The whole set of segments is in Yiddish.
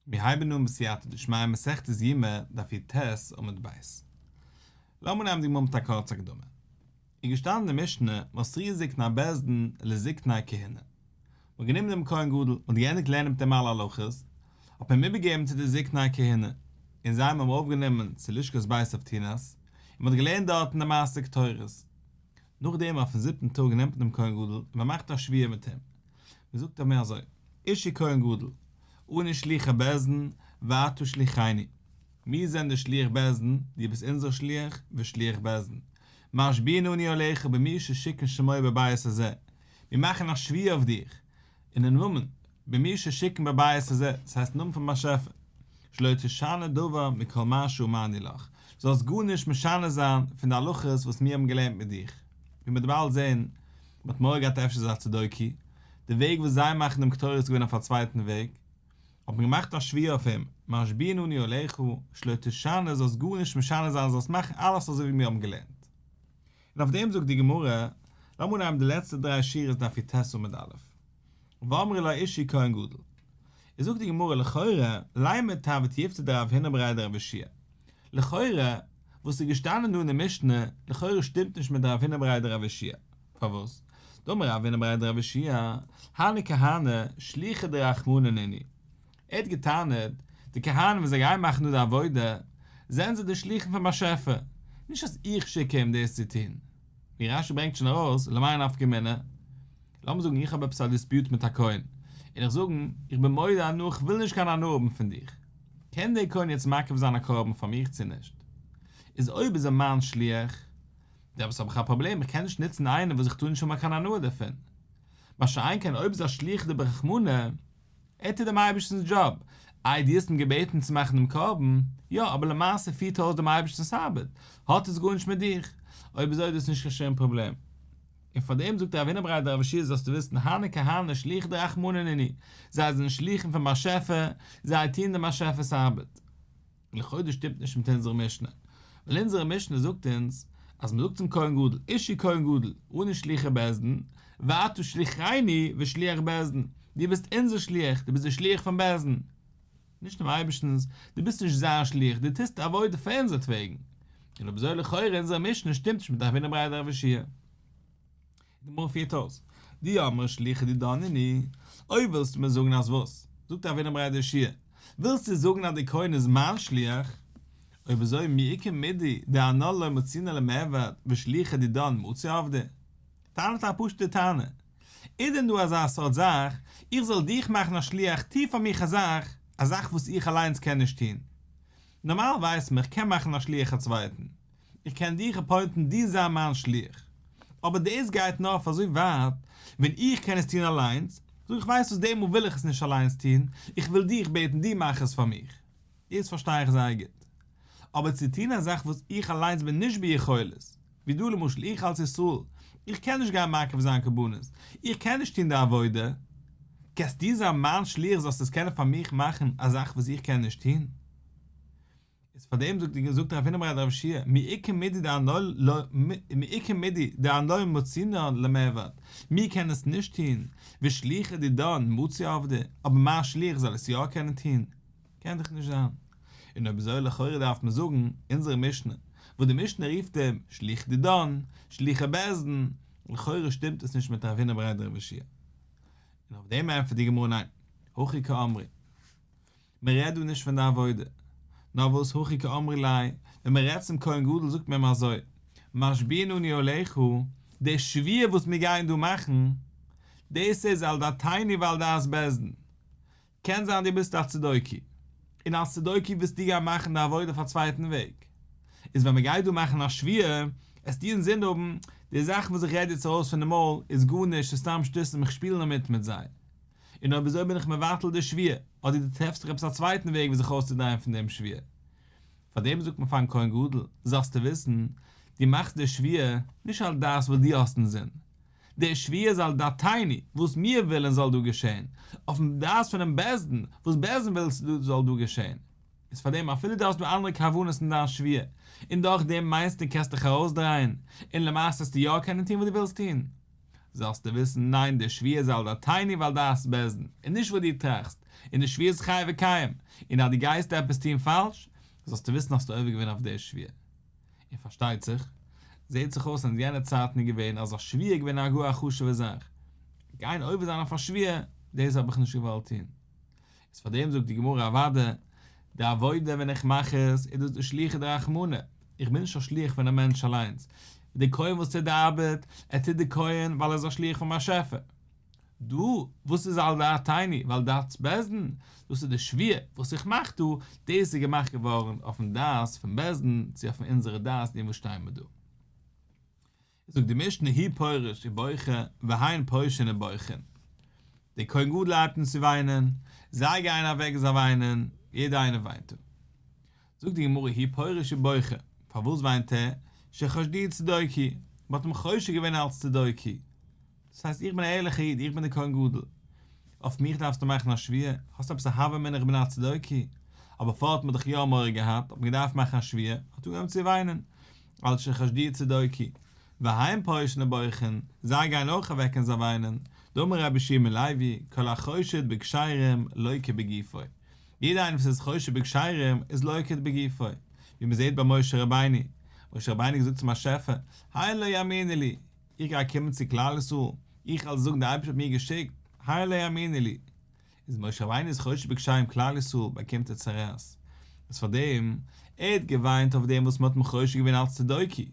מיר הייבן אן בסייעתא דשמיא מסכת יומא דף י"ט עמוד ב'. לאמיר נעמען די גמרא מיט א קורצע הקדמה. איז געשטאנען אין די משנה מסרו זקני בית דין לזקני כהונה. מ'האט גענומען דעם כהן גדול, מ'האט געענדיגט לערנען מיט אים אלע הלכות, האט מען אים איבערגעגעבן צו די זקני כהונה, און זיי האבן אים אויפגענומען צו לשכת בית אבטינס, און מ'האט געלערנט דארטן די מעשה קטורת. נאכדעם אויפן זיבטן טאג נעמט מען דעם כהן גדול און מ'מאכט א שבועה מיט אים. מ'זאגט אים אזוי, אישי כהן גדול, אנו שלוחי בית דין, ואתה שלוחנו. מיר זענען די שליח בית דין, דו ביסט אונזער שליח, ושליח בית דין. משביעין אנו עליך במי ששיכן שמו בבית הזה. מיר מאכן א שבועה אויף דיך, אינעם נאמען, במי ששיכן בבית הזה, דאס הייסט נאמען פון באשעפער, שלא תשנה דבר מכל מה שאמרנו לך, זאלסט גארנישט משנה זיין פון די הלכות וואס מיר האבן געלערנט מיט דיך. ווי מ'וועט באלד זען, מ'האט מורא געהאט אפשר איז א צדוקי, די וועג וואס זיי מאכן דעם קטורת איז געווען אויף א צווייטן וועג, האט מען געמאכט א שבועה אויף אים, משביעין אנו עליך, שלא תשנה, זאלסט גארנישט משנה זיין, זאלסט מאכן אלעס אזוי ווי מיר האבן געלערנט. און אויף דעם זאגט די גמרא, לאמיר נעמען די לעצטע דריי שורות דף י"ט עמוד א', ואמרי לה אישי כהן גדול. איז זאגט די גמרא לכאורה, לימא תיהוי תיובתא דרב הונא בריה דרב יהושע לכאורה, וואס איז געשטאנען דא אין די משנה, לכאורה שטימט נישט מיט רב הונא בריה דרב יהושע פארוואס? דאמר רב הונא בריה דרב יהושע הני כהני שלוחי דרחמנא נינהו. ער האט געטענה'ט, די כהנים ווען זיי גייען מאכן דא די עבודה, זענען זיי די שלוחים פון באשעפער, נישט אז איך שיק אים דאס צו טון. ווי רש"י ברענגט שוין ארויס, למאי נפקא מינה? לאמיר זאגן איך האב עפעס א דיספיוט מיט א כהן, און איך זאג אים, איך בין מודה הנאה איך וויל נישט קיין הנאה האבן פון דיך, קען דער כהן יעצט מקריב זיין א קרבן פאר מיך צו נישט? איז אויב איז ער מיין שליח, דעמאלטס האב איך א פראבלעם, איך קען נישט נוצן איינעם וואס איך טאר נישט האבן קיין הנאה דערפון. מה שאין כן אויב איז א שליח דרחמנא, ער טוט דעם אייבערשטנ'ס דזשאב, איי דו האסט אים געבעטן צו מאכן דעם קרבן, יא, אבער למעשה פירט ער אויס דעם אייבערשטנ'ס ארבעט, האט עס גארנישט מיט דיך, אויב אזוי איז דאס נישט קיין שום פראבלעם. און פאר דעם זאגט רב הונא בריה דרב יהושע זאלסטו וויסן הני כהני שלוחי דרחמנא נינהו, זיי זענען שלוחים פון באשעפער, זיי טוען דעם באשעפער'ס ארבעט. לכאורה דאס שטימט נישט מיט אונזערע משנה, ווייל אונזערע משנה זאגט אונז אז מען זאגט צום כהן גדול, אישי כהן גדול, אנו שלוחי בית דין, ואתה שלוחנו ושליח בית דין, דו ביסט אונזער שליח, דו ביסט דער שליח פון בית דין, נישט דעם אייבערשטנ'ס, דו ביסט נישט זיין שליח, דו טוסט די עבודה פאר אונזערטוועגן. און אויב אזוי לכאורה אונזערע משנה שטימט נישט מיט רב הונא בריה דרב יהושע. די גמרא פירט אויס, דאי אמרת שלוחי דידן נינהו, אויב ווילסטו מיר זאגן אז וואס? זאגט רב הונא בריה דרב יהושע, ווילסטו זאגן אז דער כהן איז מיין שליח? אויב אזוי מי איכא מידי דאנן לא מצינן למעבד ושלוחי דידן מצו עבדי? טענה'ט א פשוט'ע טענה, איז דען דא אזא סארט זאך, איך זאל דיך מאכן א שליח, טו פאר מיך א זאך, א זאך וואס איך אליינס קען נישט טון? נארמאל ווייסט מען איך קען מאכן א שליח א צווייטן, איך קען דיך אפוינטן דו זיי מיין שליח, אבער דאס גייט נאר אויף אזוי ווייט ווען איך קען עס טון אליינס, זאג איך ווייסט וואס דעמאלט וויל איך עס נישט אליינס טון, איך וויל דיך בעטן דו מאך עס פאר מיך, דאס פארשטיי איך זייער גוט, אבער צו טון א זאך וואס איך אליינס בין נישט ביכולת, ווי דא למשל איך אלס ישראל, איך קען נישט גיין מקריב זיין קרבנות, איך קען נישט טון די עבודה, קענסט דו זיין מיין שליח זאלסט עס קענען פאר מיך מאכן א זאך וואס איך קען נישט טון? איז פאר דעם זאגט זאגט רב הונא בריה דרב יהושע מי איכא מידי דאנן לא מי איכא מידי דאנן לא מצינן למעבד, מיר קענען עס נישט טון, ושלוחי דידן מצו עבדי, אבער מיין שליח זאל עס יא קענען טון? קען דאך נישט זיין. און אויב אזוי לכאורה דארף מען זאגן אונזערע משנה, וואס די משנה רופט אים שלוחי דידן, שלוחי בית דין, לכאורה שטימט עס נישט מיט רב הונא בריה דרב יהושע און אויף דעם ענטפערט די גמרא ניין, הכי קאמרי. מען רעדט דא נישט פון די עבודה, נאר וואס הכי קאמרי ליה, ווען מען רעדט צום כהן גדול זאגט מען אים אזוי, משביעין אנו עליך, די שבועה וואס מיר גייען דא מאכן, דאס איז על דעתינו ועל דעת בית דין, קען זיין דו ביסט א צדוקי, און אלס צדוקי ווילסטו גיין מאכן די עבודה אויף א צווייטן וועג, איז ווען מען גייט דא מאכן א שבועה, עסטו אינזין האבן, די זאכן וואס איך רעד יעצט ארויס פון די מויל איז גארנישט, ס'איז סתם שטותים, איך שפיל נאר מיט מיט זיי. און אויב אזוי בין איך מבטל די שבועה, אדער דו טרעפסט זיך עפעס א צווייטן וועג ווי זיך אויסצודרייען פון דעם שבועה. פאר דעם זאגט מען פארן כהן גדול, זאלסטו וויסן, דו מאכסט די שבועה, נישט על דעת וואס דו האסט אינזין. די שבועה איז על דעתינו, וואס מיר ווילן זאל דא געשען, אויפן דעת פונעם בית דין, וואס בית דין וויל זאל דא געשען. איז פאר דעם אפילו דו האסט דא אנדערע כוונות אין דיין שבועה, און דורך דעם מיינסטו קענסט דיך ארויסדרייען, און למעשה וועסטו יא קענען טון וואס דו ווילסט טון. זאלסטו וויסן ניין די שבועה איז על דעתינו ועל דעת בית דין, און נישט וואס דו טראכסט, און די שבועה איז חי וקיים, און אז דו גייסט עפעס טון פאלש, זאלסטו וויסן האסטו עובר געווען אויף די שבועה. און פארשטייט זיך, זעט זיך אויס אין יענע צייטן איז געווען אז א שבועה איז געווען א גאר א חשוב'ע זאך, גיין עובר זיין אויף א שבועה, דאס האב איך נישט געוואלט טון. איז פאר דעם זאגט די גמרא אוודאי, די עבודה ווען איך מאך עס, איז דאס די שליחא דרחמנא, איך בין נישט א שליח פון א מענטש אליינס, די כהן וואס טוט די ארבעט, ער טוט די כהן ווייל ער איז א שליח פון באשעפער. דא, וואס איז על דעתינו ועל דעת בית דין, דאס איז די שבועה וואס איך מאך דא, דאס איז געמאכט געווארן אויפן דעת פון בית דין, צו אויפן אונזערע דעת אין וואס שטייען מיר דא. זאגט די משנה הוא פורש ובוכה והן פורשין ובוכין, דער כהן גדול הייבט אן צו וויינען, זיי גייען אוועק זיי וויינען, יעדער איינער וויינט דא. זאגט די גמרא הוא פורש ובוכה, פארוואס וויינט ער? שחשדוהו צדוקי, מען האט אים חושד געווען אלס צדוקי, דאס הייסט איך בין א ערליכער איד, איך בין דער כהן גדול, אויף מיך דארפסטו מאכן א שבועה? האסט עפעס א הוה אמינא איך בין א צדוקי? אבער פארט האט מען דאך יא מורא געהאט, האט מען געדארפט מאכן א שבועה, האט אנגעהויבן צו וויינען, אלס שחשדוהו צדוקי, והן פורשין ובוכין, זיי גייען אויך אוועק און זיי וויינען, דאמר רבי יהושע בן לוי, כל החושד בכשרים לוקה בגופו, יעדער איינער וואס איז חושד בכשרים איז לוקה בגופו, ווי מען זעט ביי משה רבינו, משה רבינו האט געזאגט צום באשעפער, הן לא יאמינו לי, איך גיי קומען צו כלל ישראל, איך וועל זאגן דער אייבערשטער האט מיר געשיקט, הן לא יאמינו לי, איז משה רבינו איז חושד בכשרים כלל ישראל באקומט ער צרעת, איז פאר דעם, ער האט געוויינט אויף דעם וואס מען האט אים חושד געווען אלס צדוקי,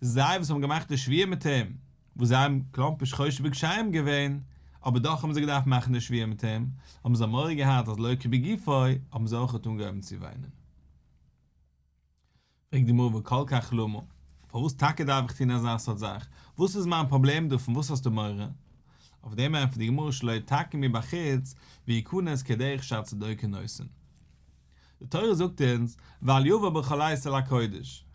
זיי וואס האבן געמאכט די שבועה מיט אים, וואס זיי האבן כלומרשט חושד בכשרים געווען, אבער דאך האבן זיי געדארפט מאכן די שבועה מיט אים, האבן זיי מורא געהאט אז לוקה בגופו, האבן זיי אויכעט אנגעהויבן צו וויינען. פרעגט די גמרא וכל כך למה, פארוואס טאקע דארף איך טון אזא סארט זאך, וואס איז מיין פראבלעם דא, פון וואס האסטו מורא? אויף דעם ענטפערט די גמרא שלא יתקן מבחוץ ויכנס כדרך שהצדוקים עושין. די תורה זאגט אונז ואל יבא בכל עת אל הקודש,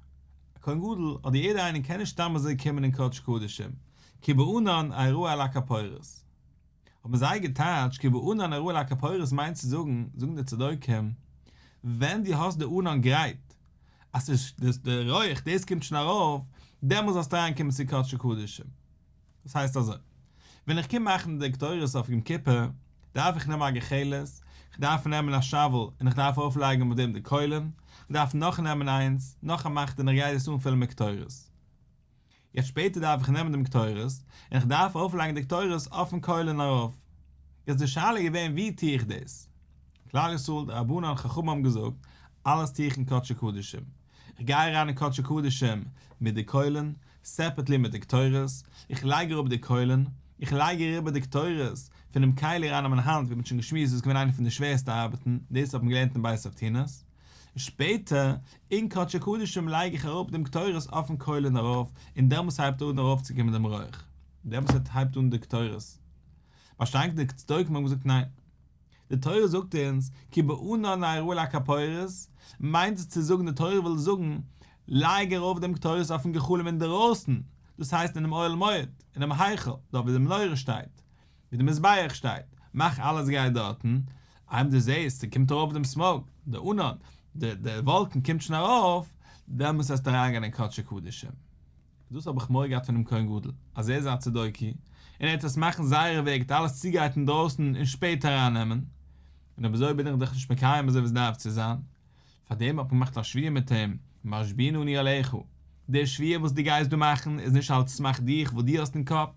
א כהן גדול אדער יעדער איינער קען נישט סתם אזוי קומען אין קודש קדשים, כי בענן אראה על הכפורת. האבן זיי געטייטשט כי בענן אראה על הכפורת מיינט צו זאגן, זאגן די צדוקים, ווען דו האסט די ענן גרייט, אז ס'איז די רויך דאס קומט שוין ארויף, דעמאלס זאלסטו אריין קומען צו קדשי קדשים. דאס הייסט אזוי, ווען איך קום מאכן די קטורת אויף יום כיפור, דארף איך נעמען א גחלת, איך דארף נעמען א שאוול און איך דארף ארויפלייגן אויף דעם די קוילן, איך דארף נאך נעמען איינס, נאך א מחתה און איך גיי דאס אנפילן מיט קטורת. יעצט שפעטער דארף איך נעמען דעם קטורת, און איך דארף ארויפלייגן די קטורת אויפן קוילן ארויף. יעצט די שאלה איז געווען ווי טו איך דאס? כלל ישראל, די רבנן חכמים האבן געזאגט, אלעס טו איך אין קדשי קדשים. איך גיי אריין אין קדשי קדשים מיט די קוילן, סעפערטלי מיט די קטורת, איך לייג אראפ די קוילן, איך לייג אריבער די קטורת פונעם כלי אריין אין מיין האנט, ווי מען האט שוין געשמועסט דאס איז געווען איינע פון די שווערסטע ארבעטן, דאס האט מען געלערנט אין בית אבטינס. און שפעטער אין קדשי קדשים לייג איך אראפ דעם קטורת אויפן קוילן ארויף, און דעמאלס הייבט אן ארויפצוקומען דעם רויך, דעמאלס הייבט אן די קטורת. מה שאין כן די צדוקים האבן געזאגט ניין, די תורה זאגט אונז כי בענן אראה על הכפורת, מיינט עס צו זאגן די תורה וויל זאגן לייג ארויף דעם קטורת אויפן גחלים אינדערויסן, דאס הייסט אינעם אוהל מועד, אינעם היכל, דארט ווי די מנורה שטייט, ווי די מזבח שטייט, מאך אלעס גרייט דארטן, איינמאל דו זעסט ס'קומט ארויף דעם סמאוק, די ענן, די די וואלקן קומט שוין ארויף, דעמאלס וועסטו אריינגיין אין קדשי קדשים. דאס האב איך מורא געהאט פונעם כהן גדול, אז ער איז א צדוקי, און ער וועט עס מאכן זייערע וועג, וועט אלעס צוגרייטן אינדרויסן און שפעטער ארייננעמען, און אויב אזוי בין איך דאך נישט מקיים אזוי ווי עס דארף צו זיין. פאר דעם האט מען געמאכט א שבועה מיט אים, משביעין אנו עליך, די שבועה וואס דו גייסט דא מאכן איז נישט על סמך דיך וואס דו האסט אין קאפ,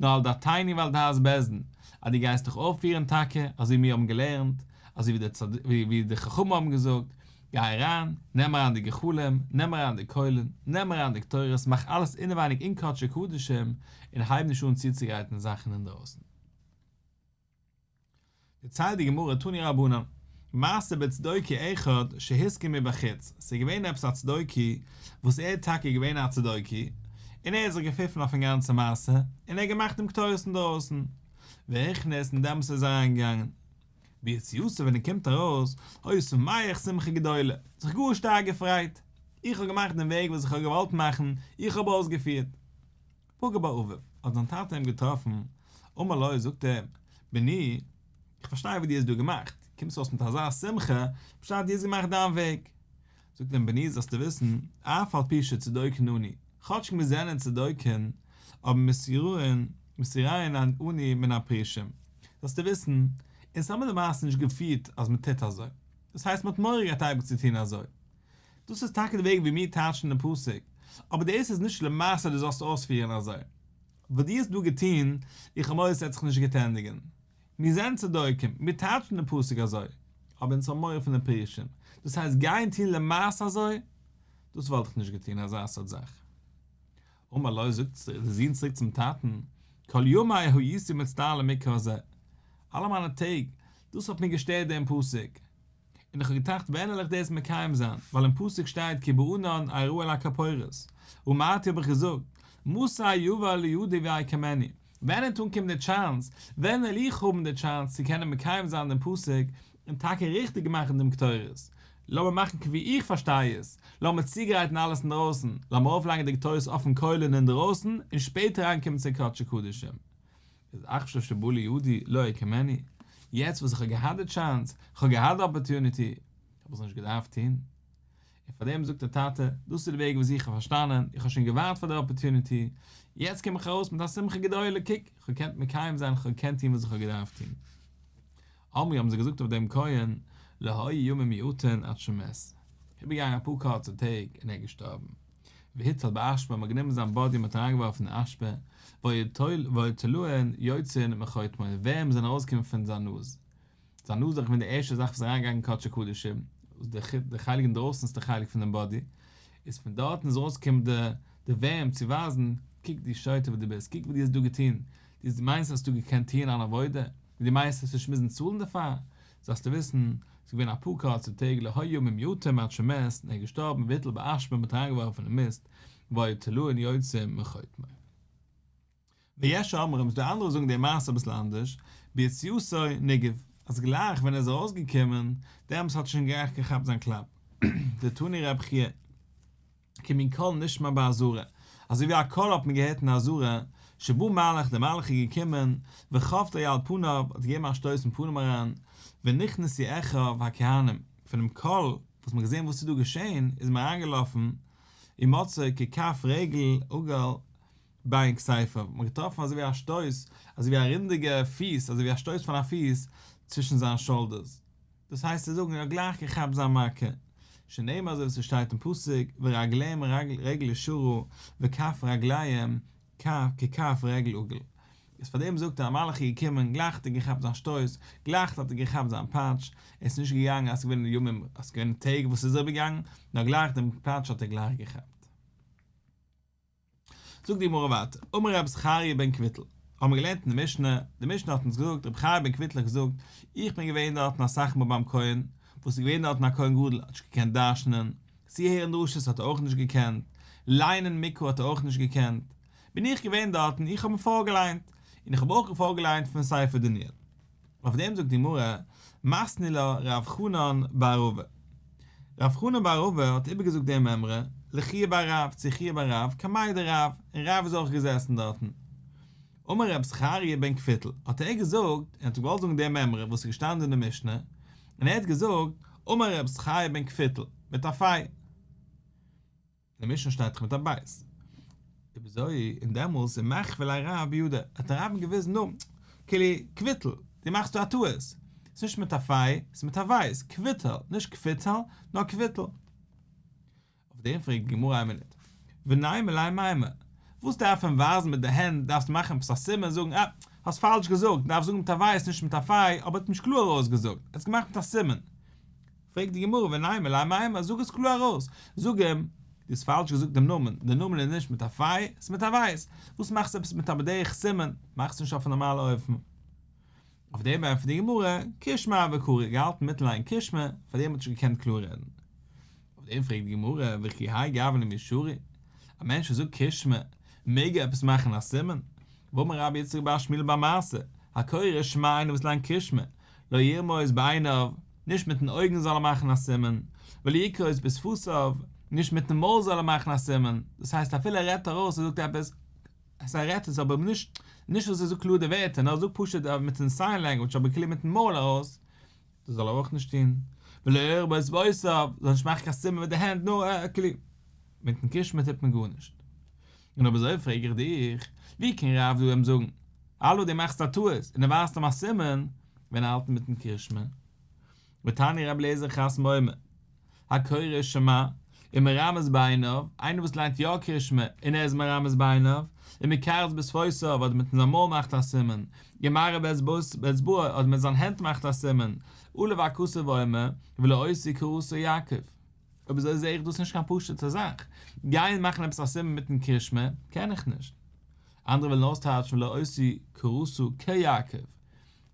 נאר על דעתינו ועל דעת בית דין, אז דו גייסט דיך אויפפירן טאקע אזוי ווי מיר האבן געלערנט, אזוי ווי די חכמים האבן געזאגט, גיי אריין, נעם אריין די גחלים, נעם אריין די קוילן, נעם אריין די קטורת, מאך אלעס אינעווייניג אין קדשי קדשים, און הייב נישט אן צוצוגרייטן זאכן אינדרויסן. דערציילט די גמרא תנו רבנן, מעשה בצדוקי אחד שהתקין מבחוץ, ס'איז געווען עפעס א צדוקי וואס ער איז טאקע געווען א צדוקי, און ער האט זיך געפיפן אויפן גאנצע מעשה, און ער האט געמאכט דעם קטורת אינדרויסן, והכניס און דעמאלטס איז ער אריינגעגאנגען. ביציאתו ווען ער קומט ארויס, היה שמח שמחה גדולה, זיך גאר שטארק געפרייט, איך האב געמאכט דעם וועג וואס איך האב געוואלט מאכן, איך האב אויסגעפירט. פגע בו אביו, האט זיין טאטע אים געטראפן, אמר לו, זאגט ער אים, בני, איך פארשטיי וואס דו האסט דא געמאכט, קומסט אויס מיט אזא שמחה, פשט דו האסט געמאכט דיין וועג. זאגט ער אים, בני, זאלסטו וויסן, אף על פי שצדוקים אנו, כאטש מיר זענען צדוקים, אבער מתיראין. מתיראין אנו מן הפרושים, זאלסטו וויסן, אונז האבן למעשה נישט געפירט אז מען טוט אזוי, דאס הייסט מען האט מורא געהאט אייביג צו טון אזוי, דאס איז טאקע די וועג ווי מיר טייטשן דעם פסוק, אבער דאס איז נישט למעשה דו זאלסט אויספירן אזוי. וואס דו האסט דא געטון, איך האב מורא עס וועט זיך נישט גוט ענדיגן. מיר זענען צדוקים, מיר טייטשן דעם פסוק אזוי, אבער אונז האבן מורא פון די פרושים, דאס הייסט גיין טון למעשה אזוי, דאס וואלט איך נישט געטון אזא סארט זאך. אמר לו, זאגט דער זון צוריק צום טאטן, כל ימי הייתי מצטער על המקרא הזה, אלע מיינע טעג, דאס האט מיר געשטערט דעם פסוק, און איך האב געטראכט ווען וועל איך דאס מקיים זיין, ווייל אין פסוק שטייט כי בענן אראה אל הכפורת, אמרתי האב איך געזאגט, מתי יבא לידי ואקיימנו, ווען וועט אנקומען די טשאנס, ווען וועל איך האבן די טשאנס צו קענען מקיים זיין דעם פסוק, און טאקע ריכטיג מאכן דעם קטורת, לאמיר מאכן ווי איך פארשטיי עס, לאמיר צוגרייטן אלעס אינדרויסן, לאמיר ארויפלייגן די קטורת אויפן קוילן אינדרויסן, און שפעטער אריינקומען צו קדשי קדשים. איז עכשיו שבא לידי לא אקיימנו, יעצט וואס איך האב געהאט די טשאנס, איך האב געהאט די אפערטוניטי, האב איך עס נישט געדארפט טון. און פאר דעם זאגט דער טאטע, דאס איז די וועג וואס איך האב פארשטאנען, איך האב שוין געווארט פאר די אפערטוניטי, יעצט קום איך ארויס מיט א שמחה גדולה, קוק, איך האב געקענט מקיים זיין, איך האב געקענט טון וואס איך האב געדארפט טון. אמרו האבן זיי געזאגט אויף דעם כהן, לא היו ימים מועטין עד שמת. איבערגעגאנגען אפאר קורצע טעג און ער איז געשטארבן. והוטל באשפה, מ'האט גענומען זיין באדי און מ'האט אריינגעווארפן אין אשפה, והיו תולעין יוצאין מחוטמו, ווערים זענען ארויסגעקומען פון זיין נאז. זיין נאז איז דאך געווען די ערשטע זאך וואס איז אריינגעגאנגען אין קדשי קדשים, די חלק אינדרויסנסטע חלק פון דעם באדי, איז פון דארטן איז ארויסגעקומען די די ווערים צו ווייזן, קוק דו שוטה וואס דו ביסט, קוק וואס דו האסט דא געטון, דו מיינסט האסטו געקענט טון אן עבודה, און דו מיינסט וועסט נישט מוזן צאלן דערפאר, זאלסטו וויסן, ס'איז געווען אפאר קורצע טעג לא היו ימים מועטים עד שמת, און ער איז געשטארבן והוטל באשפה מ'האט אריינגעווארפן אין מיסט, והיו תולעין יוצאים מחוטמו. ויש אומרים, ס'דא אנדערע וואס זאגן די מעשה אביסל אנדערש, ביציאתו ניגב, אז גלייך ווען ער איז ארויסגעקומען, דעמאלטס האט ער שוין גלייך געכאפט זיין קלאפ. דתני רב חייא. כמין קול נשמע בעזרה, אזוי ווי א קול האט מען געהערט אין עזרה, שבא מלאך, דער מלאך איז געקומען, וחבטו על פניו, האט געגעבן א שטויס אין פנים אריין, ונכנסו אחיו הכהנים, פונעם קול וואס מען האט געזען וואס איז דא געשען, איז מען אריינגעלאפן, ומצאו ככף רגל עגול בין כתפיו, מען האט געטראפן אזוי ווי א שטויס, אזוי ווי א רונדיגע פיס, אזוי ווי א שטויס פון א פיס, צווישן זיין שאלדערס. דאס הייסט צו זאגן ער האט גלייך געכאפט זיין מכה, שנאמר אזוי ווי ס'שטייט אין פסוק ורגליהם רגל ישרה וכף רגליהם ככף רגל עגול, איז פאר דעם זאגט ער א מלאך איז געקומען גלייך האט ער געכאפט זיין שטויס, גלייך האט ער געכאפט זיין פאטש, עס איז נישט געגאנגען אז ס'איז געווען ימים אז ס'איז געווען טעג וואס איז אריבערגעגאנגען, נאר גלייך דעם פאטש האט ער גלייך געכאפט. זאגט די גמרא ווייטער, אמר רבי זכריה בן קוויטל, האבן מיר געלערנט אין די משנה, די משנה האט אונז געזאגט, רבי זכריה בן קוויטל האט געזאגט, איך בין געווען דארטן אסאך מאל ביים כהן, וואס איז געווען דארטן א כהן גדול, האט נישט געקענט דרש'נען, צוהערן דרשות האט ער אויך נישט געקענט, ליינען מקרא האט ער אויך נישט געקענט, בין איך געווען דארטן, איך האב אים פארגעליינט, און איך האב אויך פארגעליינט פון ספר דניאל. אויף דעם זאגט די גמרא, מתני לה רב חנן בר רבא. רב חנן בר רבא האט איבערגעזאגט די מימרא לחייא בר רב צו חייא בר רב קמיה דרב, און רב איז אויך געזעסן דארטן. אמר רב זכריה בן קוויטל, האט ער געזאגט, ער האט געוואלט זאגן די מימרא וואס איז געשטאנען אין די משנה, און ער האט געזאגט, אמר רב זכריה בן קפיטל, מיט א פיי. אין די משנה שטייט דאך מיט א בית. אויב אזוי, און דעמאלס איז מחוי ליה רב בידיה, האט רב אים געוויזן, נו, כאילו, קוויטל, דו מאכסט דא א טעות, ס'איז נישט מיט א פיי, ס'איז מיט א בית, קוויטל, נישט קוויטל, נאר קוויטל. אויף דעם פרעגט די גמרא איין מינוט, ונימא ליה מימר, וואס דארף מען ווייזן מיט די הענט, דארפסטו מאכן עפעס א סימן, זאגן אה, האסט פאלש געזאגט, דארפסט זאגן מיט א בית נישט מיט א פיי, אבער האט נישט קלאר ארויסגעזאגט, ער האט עס געמאכט מיט א סימן. פרעגט די גמרא ונימא ליה מימר, זאג עס קלאר ארויס, זאג אים, דו האסט פאלש געזאגט דעם נאמען, דער נאמען איז נישט מיט א פיי, עס איז מיט א בית, וואס מאכסטו עפעס מיט א בדרך סימן, מאך עס נישט אויף א נארמאלע אופן. אויף דעם ענטפערט די גמרא, קריאת שמע הוה קרי, געהאלטן מיטן ליינען קריאת שמע, פאר דעם האט נישט געקענט קלאר רעדן. אויף דעם פרעגט די גמרא, וכי האי גוונא מי שרי, א מענטש וואס זאגט קריאת שמע, מעג ער עפעס מאכן א סימן? והאמר רבה בר יצחק בר שמואל בר מרתא, הקורא שמע איינער וואס ליינט קריאת שמע, לא ירמוז בעיניו, נישט מיטן אויגן זאל ער מאכן א סימן, ולא יכרוז בשפתיו, נישט מיטן מויל זאל ער מאכן א סימן, דאס הייסט אפילו ער רעדט ארויס ער זאגט עפעס, אז ער רעדט עס אבער נישט נישט וואס ער זאגט קלאר די ווערטער נאר ער זאגט פשוט מיטן סיין לענגוויטש אבער כאילו מיטן מויל ארויס, דאס זאל ער אויך נישט טון, ולא יורה באצבעותיו, זאל נישט מאכן קיין סימן מיט די הענט נאר כאילו מיטן קריאת שמע טוט מען גארנישט. און אויב אזוי פרעג איך דיך, ווי קען רב דא אים זאגן? אלא דו מאכסט א טעות און דו ווייזט אים א סימן ווען ער האלט אינמיטן קריאת שמע. ותניא רבי אליעזר חסמא אומר, הקורא שמע ומרמז בעיניו, איינער וואס ליינט יא קריאת שמע און ער איז מרמז בעיניו, ומקרץ בשפתיו אדער מיט זיין מויל מאכט א סימן, ומראה באצבעו אדער מיט זיין הענט מאכט א סימן, עליו הכתוב אומר, ולא אותי קראת יעקב. אויב אזוי זעה איך דאס נישט קיין פשוט'ע זאך, גיין מאכן עפעס א סימן מיטן קריאת שמע קען איך נישט. אנדערע ווילן אויסטייטשן ולא אותי קראת כיעקב.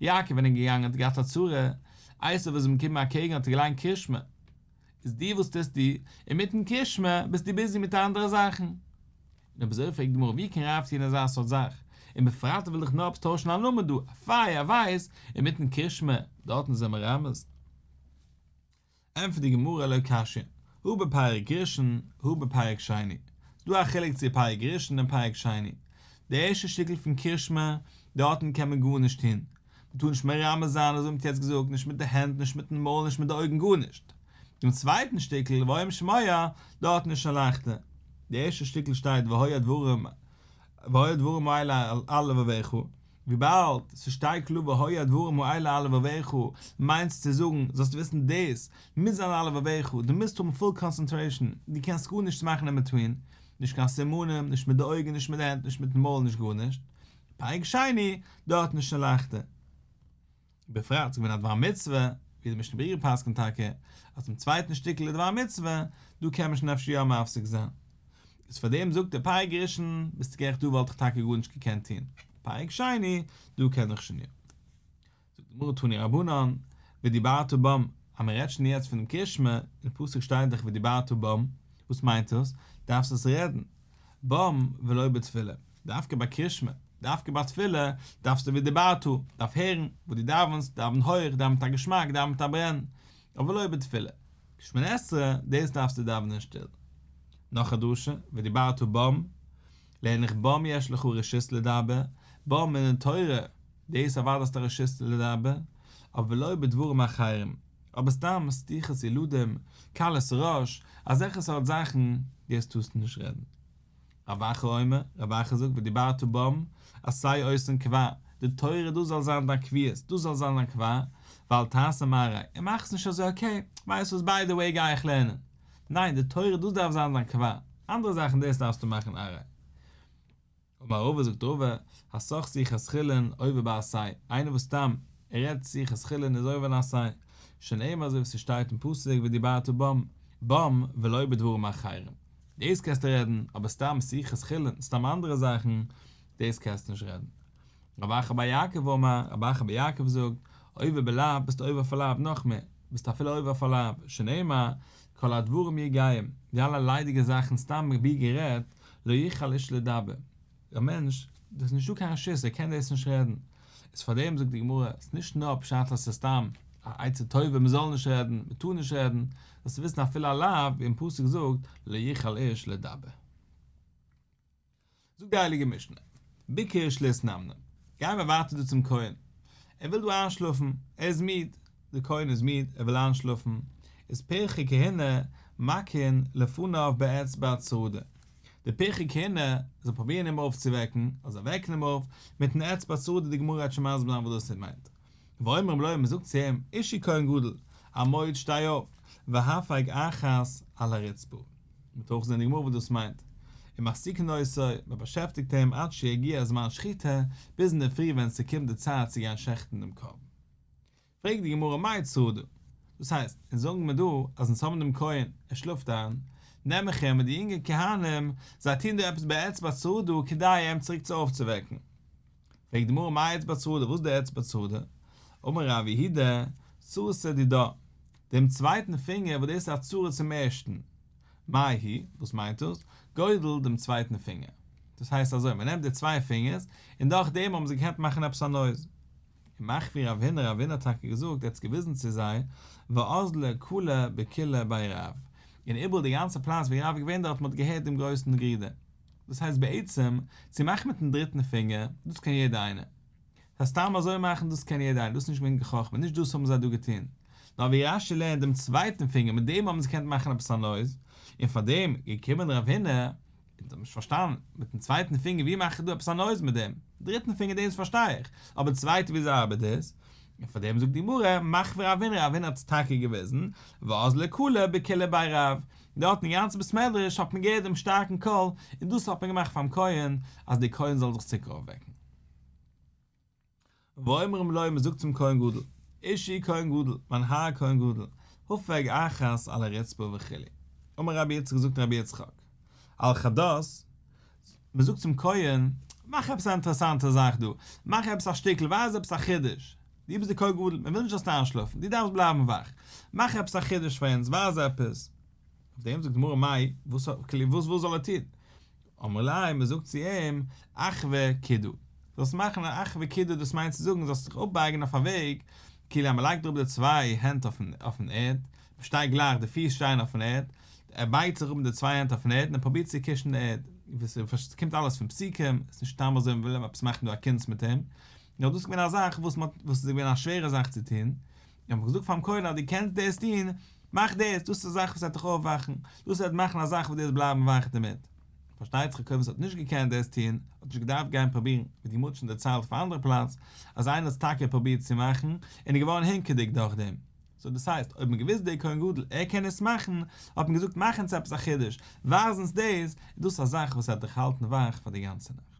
יעקב ווען ער איז געגאנגען האט ער געהאט א צרה, עשו איז אים געקומען אקעגן האט ער געליינט קריאת שמע. איז דו וואס טוסטו? אינמיטן קריאת שמע ביסטו ביזי מיט אנדערע זאכן. און אויב אזוי פרעגט די גמרא ווי קען רב טון אזא סארט זאך? און בפרט ער וויל דאך נאר עפעס טוישן א נאמען דא, א פיי, א בית, אינמיטן קריאת שמע, דארטן איז ער מרמז. ענטפערט די גמרא לא קשיא, הא בפרק ראשון הא בפרק שני, ס'דא א חילוק צו פרק ראשון און פרק שני, די ערשטע שטיקל פון קריאת שמע, דארטן קען מען גארנישט טון, מ'טאר נישט מרמז זיין אזוי ווי מ'האט יעצט געזאגט, נישט מיט די הענט, נישט מיטן מויל, נישט מיט די אויגן, גארנישט. דעם צווייטן שטיקל, והיה אם שמוע, דארטן איז שוין לייכטער. די ערשטע שטיקל שטייט והיה הדברים והיה הדברים האלה על לבבך, וויבאלד ס'שטייט קלאר והיה הדברים האלה על לבבך, מיינט עס צו זאגן, זאלסט וויסן דאס מוז זיין על לבבך, דו מוזט האבן פול קאנצענטרעישן, דו קענסט גארנישט מאכן אין ביטווין, נישט קיין סימנים, נישט מיט די אויגן, נישט מיט די הענט, נישט מיטן מויל, נישט גארנישט. פרק שני, דארטן איז שוין לייכטער. בפרט ס'געווען א דבר מצוה, ווי די משנה ברורה פסק'נט טאקע, אז צום צווייטן שטיקל איז דבר מצוה, דא קען מען שוין אפשר יא מפסיק זיין. איז פאר דעם זאגט ער פרק ראשון, ביסטו גערעכט דא וואלט איך טאקע גארנישט געקענט טון, פרק שני, דא קען איך שוין יא. זאגט די גמרא תנו רבנן, ודיברת בם, אז מען רעדט שוין יעצט פונעם קריאת שמע, אין פסוק שטייט דאך ודיברת בם, וואס מיינט דאס? דארפסט עס רעדן, בם ולא בתפילה, דווקא ביי קריאת שמע, דווקא ביי תפילה, דארפסטו ודיברת, דארף הערן וואס דו דאווענסט, דאווען הויך, דאווען מיט א געשמאק, דאווען מיט א ברען, אבער ולא בתפילה. שמונה עשרה, דאס דארפסטו דאווענען שטיל. נאך א דרשה, ודיברת בם, לערן איך בם יש לך רשות לדבר, בם אין די תורה, דאס אוודאי האסטו א רשות לדבר, אבער ולא בדברים אחרים, אבער סתם שיחת ילדים, קלות ראש, אזעלכע סארט זאכן, דאס טארסטו נישט רעדן. רב אחא אומר, רב אחא זאגט ודיברת בם, עשה אותן קבע, די תורה דאס זאל זיין דיין קביעות, דאס זאל זיין דיין קבע, ואל תעשם עראי, און מאך עס נישט אזוי אקעי, ווייסט וואס ביי די וועי גיי איך לערנען. ניין, די תורה דאס דארף זיין דיין קבע, אנדערע זאכן דאס דארפסטו מאכן עראי. אמר רבא זאגט רבא, הסח שיחת חולין עובר בעשה, איינער וואס סתם ער רעדט שיחת חולין איז עובר אן עשה, שנאמר אזוי ווי ס'שטייט אין פסוק ודיברת בם, בם ולא בדברים אחרים, דאס קענסטו רעדן, אבער סתם שיחת חולין, סתם אנדערע זאכן, דאס קענסטו נישט רעדן. רב אחא בר יעקב אמר, רב אחא בר יעקב זאגט, עובר בלאו, ביסטו עובר אויף א לאו, נאך מער, ביסטו אפילו עובר אויף א לאו, שנאמר, כל הדברים יגעים, די אלע ליידיגע זאכן סתם אבי גערעדט, לא יוכל איש לדבר, א מענטש, דאס איז נישטא קיין רשות, ער קען דאס נישט רעדן, איז פאר דעם זאגט די גמרא, עס איז נישט נאר פשט אז עס איז סתם א עצה טובה מען זאל נישט רעדן, מען טאר נישט רעדן, זאלסטו וויסן אפילו א לאו, ווי אין פסוק זאגט, לא יוכל איש לדבר. זאגט די הייליגע משנה, ביקש להתנמנם, גייען מיר ווייטער דא צום כהן, ער וויל דא איינשלאפן, ער איז מיד, דער כהן איז מיד, ער וויל איינשלאפן, איז פרחי כהונה מכין לפניו באצבע צרדה, די פרחי כהונה זאל פרובירן אים אויפצואוועקן, אדער זיי וועקן אים אויף, מיטן אצבע צרדה, די גמרא גייט שוין מסביר זיין וואס דאס מיינט, ואומרים לו, מען זאגט צו אים, אישי כהן גדול, עמוד שטיי אויף, והפג אחת על הרצפה. מ'וועט אויך זען די גמרא וואס דאס מיינט. ומעסיקין אותו, מען באשעפטיגט אים עד שיגיע זמן שחיטה, ביז אינדערפרי ווען ס'קומט די צייט צו גיין שעכטן דעם קרבן. פרעגט די גמרא מאי צרדה? דאס הייסט, אונז זאגן מיר דא אז אונז האבן דעם כהן, ער שלאפט איין, נעם איך אים מיט די יונגע כהנים, זיי טוען דא עפעס באצבע צרדה כדי אים צוריק צו אויפצואוועקן. פרעגט די גמרא מאי אצבע צרדה, וואס איז די אצבע צרדה? אמר רב יהודה, צרתא דידה, דעם צווייטן פינגער וואס דאס איז א צרה צום ערשטן. מאי היא, וואס מיינט דאס? גודל דעם צווייטן פינגער. דאס הייסט אזוי, מען נעמט די צוויי פינגערס, און דורך דעם האבן זיי געקענט מאכן עפעס א נויז. ומחוי רב הונא, רב הונא האט טאקע געזאגט, ער האט עס געוויזן צו זיי, ואזלא קלא בכולא בי רב, און איבעראל די גאנצע פלאץ ווי רב איז געווען דארט מען האט געהערט דעם גרויסן גערודער. דאס הייסט בעצם, צו מאכן מיטן דריטן פינגער, דאס קען יעדער איינער. סא סתם אזוי מאכן דאס קען יעדער איינער, דאס איז נישט געווען קיין חכמה, נישט דאס האבן זיי דא געטון. נאר ווי רש"י לערנט דעם צווייטן פינגער מיט דעם האבן זיי געקענט מאכן עפעס א נויז, און פאר דעם געקומען רב הונא. אונז האבן נישט פארשטאנען, מיטן צווייטן פינגער ווי מאך איך דא עפעס א נויז מיט דעם? דריטן פינגער דאס פארשטיי איך, אבער צווייטע וויאזוי ארבעט דאס? און פאר דעם זאגט די גמרא, מחוי רב הונא, רב הונא האט עס טאקע געוויזן, ואזלי קלא בכולא בי רב, דארט אין גאנצן בית מדרש האט מען געהערט דעם שטארקן קול, און דאס האט מען געמאכט פארן כהן, אז דער כהן זאל זיך צוריק אויפוועקן. ואומרים לו, מען זאגט צום כהן גדול, אישי כהן גדול, מיין האר כהן גדול, הפג אחת על הרצפה וכו'. אמר רבי יצחק זאגט רבי יצחק, על חדת, מען זאגט צום כהן, מאך עפעס א אינטערעסאנטע זאך דא, מאך עפעס א שטיקל, ווייז עפעס א חידוש, דו ביסט דער כהן גדול, מען וויל נישט זאלסט איינשלאפן, דו דארפסט בלייבן וואך, מאך עפעס א חידוש פאר אונז, ווייז עפעס. אויף דעם זאגט די גמרא מאי, וואס וואס זאל ער טון? אמרו ליה, מען זאגט צו אים, אחוי כידא, זאלסט מאכן א אחוי כידא, דאס מיינט צו זאגן, זאלסט זיך אפבייגן אויף א וועג, כאילו אז מען לייגט אראפ די צוויי הענט אויפן ערד, מען שטייט גלייך, די פיס שטייען אויפן ערד, ער בייגט זיך אפ מיט די צוויי הענט אויפן ערד און ער פרובירט צו קושן די ערד, ס'קומט אלעס פון פסוקים, עס איז נישט סתם אזוי מען וויל עפעס מאכן דא א קונץ מיט אים, נאר דאס איז געווען א זאך וואס מען האט, וואס איז געווען א שווערע זאך צו טון, און מען האט געזאגט פארן כהן אז דו קענסט דאס טון, מאך דאס, דאס איז א זאך וואס וועט דיך אויפוואכן, דאס וועט מאכן א זאך וואס דו וועסט בלייבן וואך דערמיט. פארשטייט זיך א כהן וואס האט נישט געקענט דאס טון, האט נישט געדארפט גיין פרובירן, ווי די גמרא האט שוין דערציילט אויף א אנדערע פלאץ, אז איינער האט עס טאקע פרובירט צו מאכן, און איז געווארן הינקעדיג דורכדעם. סאו דאס הייסט, אויב מ'האט געוואוסט דער כהן גדול ער קען עס מאכן, האט מען געזאגט מאך אונז עפעס א חידוש, ווייז אונז דאס, איז דאס א זאך וואס וועט דיך האלטן וואך פאר די גאנצע נאכט.